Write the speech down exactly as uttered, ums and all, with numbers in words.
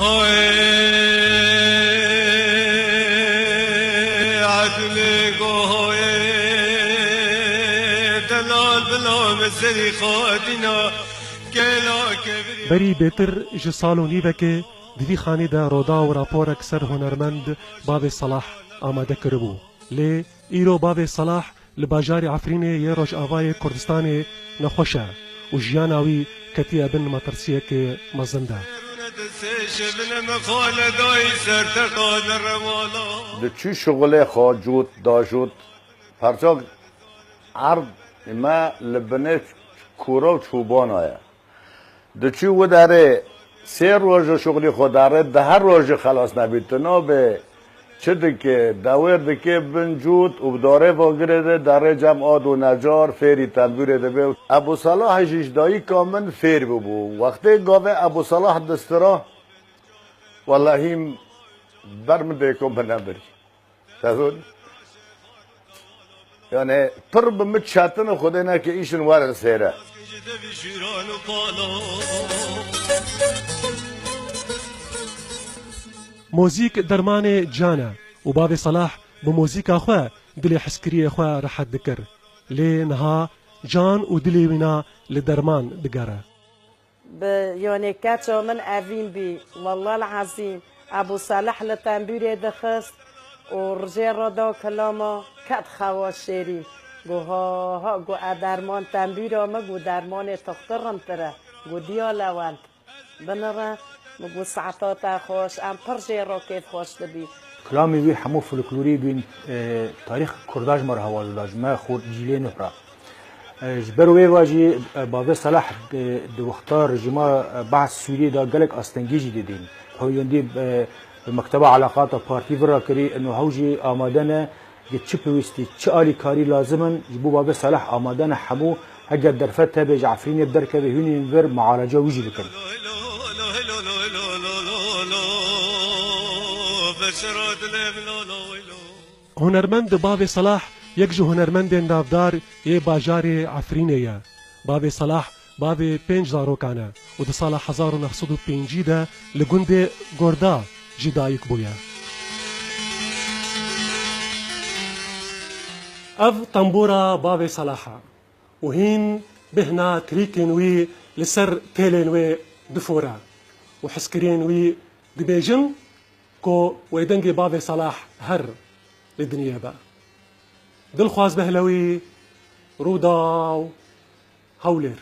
Hoy, edlê go hoy, delal bila min serî xwe dîna, kela kevirî. Berî bêtir ji sal û nîvekê di vî xanî de roda û raporek ser hunermend Bavê Salah amade kiribû. Lê îro Bavê Salah li bajarê Efrînê yê rojavayê Kurdistanê nexweş e û jiyana wî ketiye bin metirsiyekê mezin de. Diçû şixulê xwe cût, dajût, perçak erd me li binê kûra û çûbana ye. Diçû wi derê sê roj ji şixulî xwe derê, di her rojê xelas nebî. Tu nabê çi dike, dewêr dike bin cût û bi darê vagirê de derê cem ad û necar fêrî tembûrê dibe. Ebû Selahê jî ji dayika min fêr bûbû. Wextê gavê Ebû Selah distira, wellahî ber min dêko min nebirî. Tezon. Yani pir bi min çetin û Xwedê neke îşin werin sêre. Muzîk dermanê can e û Bavê Selah bi muzîka xwe dilê hizkiriyê xwe rehet dikir. Lê niha can û dilê wîna li derman digere. Bi yonê keça min evîn bî. Wellal ezîm, Ebû Selih li tembûrê dixist û rijê re da kilama, ket xewa şêrîn. Got, ha, ha, got, e derman tembûra min, got, dermanê toxtir rintir e. Got, diya Lewend, binire. Min got, saeta te xweş, em pir jê re kêfxweş dibîn. Kilamê wî hemû folklorî bîn, e, tarîx kurda ji me re hewa dida, ji me xort cîlê nuh re. E, ji ber wê ve jî, e, Bavê Selah, e, di wexta rejîma, e, Baas Sûriyê de gelek astengî jî didîn. Hewlendî, e, bi Mekteba Elaqata Partî vira kirî, ino hew jî amade ne, gi çi pêwîstî, çi alîkarî lazim in, ji bo Bavê Selah amade ne hemû, heger derfet hebe ji Efrînê bi derkeve hûn ên vir mualaca wî jî bikin. Hunermend Bavê Selah yek ji hunermendên navdar yê bajarê Efrînê ye. Bavê Selah bavê pênc zarokan e û di sala hezar û neh sed û pêncî de li gundê Gorda ji dayik bûye. Ev tembûra Bavê Selah e û hîn bêhna trîkên wî li ser têlên wê difore û hizkiriyên wî dibêjin ku wê dengê Bavê Selah her li dinyê be. Dilxwaz Behlewî, Rûdaw, Hewlêr.